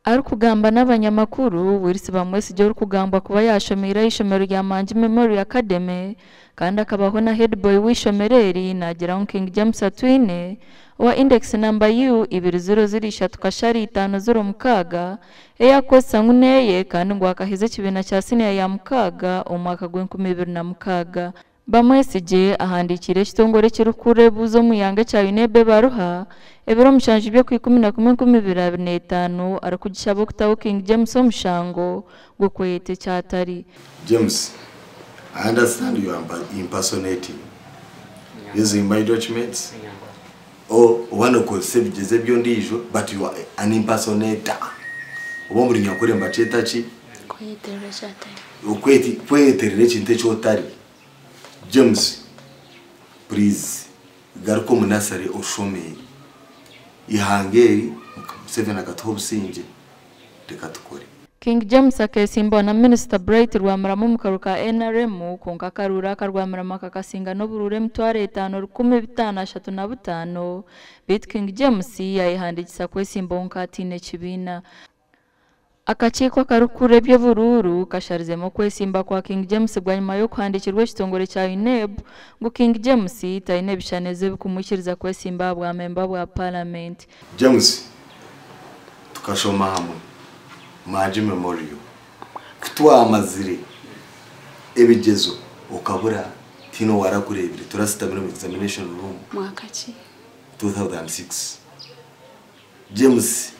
Arikugamba n'abanyamakuru, Wills Bamwesigye orikugambwa kuba yaashomeire aha ishomero rya Mangi Memorial Academy kandi akabaho na headboy w'eishomero eri naagira ngu King James Atwine owa index number U 20 0 3 kashara 5 06 ei arikukozesa ngu neeye kandi ngu akaheza ekibiina kya siniya ya mukaaga omu mwaka gw'e2006. Bamwesigye ahandiikire ekitongore ekirikukurura ebibuuzo omu ihanga ekya UNEB ebaruha ebiro 7 by'okwa11 2025 arikugishaba okutaho King James omushango gw'okweyeta eki atari. James, I understand you are impersonating using my documents or wanokozesa ebigyezo eby'ondiijo, but you are an impersonator. Oba omuri Nyankore nibakyeta ki? Kweyeterera ekyatari. Kweyeterera ekintu eki otari. James, please garuka omu nursery oshome. Ihanga eri Museveni akatuha obusingye, reka tukore. King James akeesimbwa na Minisita Bright Rwamirama omu karuru ka NRM, kwonka akaruru aka Rwamirama kakasinga n'oburuuru 55,535, beitu King James yayehandiikisa kwesimbaho nk'ataine ekibiina. Akakiiko akarikukurura eby'oburuuru kasharizemu okwesimba kwa King James bwanyima y'okuhandiikirwa ekitongore kya UNEB ngu King James taine ebishanizo ebirikumwikiriza kwesimba aha bwamemba bwa Paramenti. James, tukashoma hamwe Mangi Memorial. Kutwamazire ebigyezo okabura, tiine owarakureebire, turasitamire omu examination room. Mwaka ki? 2006. James,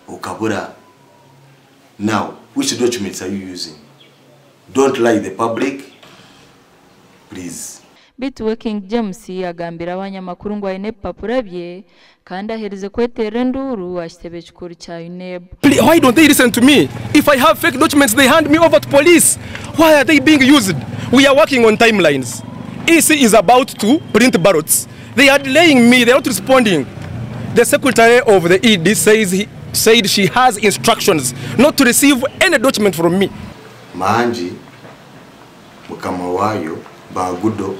okabura. Now, which documents are you using? Don't lie the public, please. Beitu we King James agambira abanyamakuru ngu aine ebipapura bye kandi aherize kweterera enduuru aha kitebe kikuru kya UNEB. Please, why don't they listen to me? If I have fake documents, they hand me over to police. Why are they being used? We are working on timelines. EC is about to print ballots. They are delaying me. They are not responding. The secretary of the ED said she has instructions not to receive any document from me. Mangi, mukama waayo, bagudo,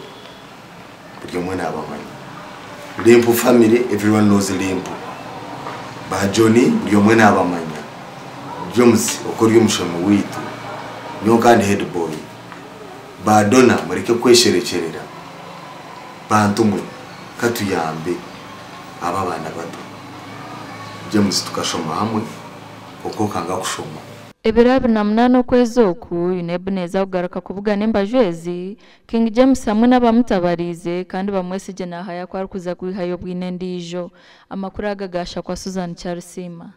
buri omwe naabamanya. Limpu family, everyone knows Limpu. Ba Johnny, buri omwe naabamanya. James, oko ori omushomi waitu, nyowe kandi head boy. Ba Dona, mureke kwesherekyerera. Bantu mwe, katuyambe aba abaana bato. James, tukashoma hamwe, konka okanga kushoma. Ebiro 28 okwezi oku, UNEB neeza kugaruka kubugana embaju ezi, King James hamwe n'abamutabariize, kandi Bamwesigye naahaya ku arikuza kwihayo bwine endiijo. Amakuru aga gashakwa Susan Charisiima.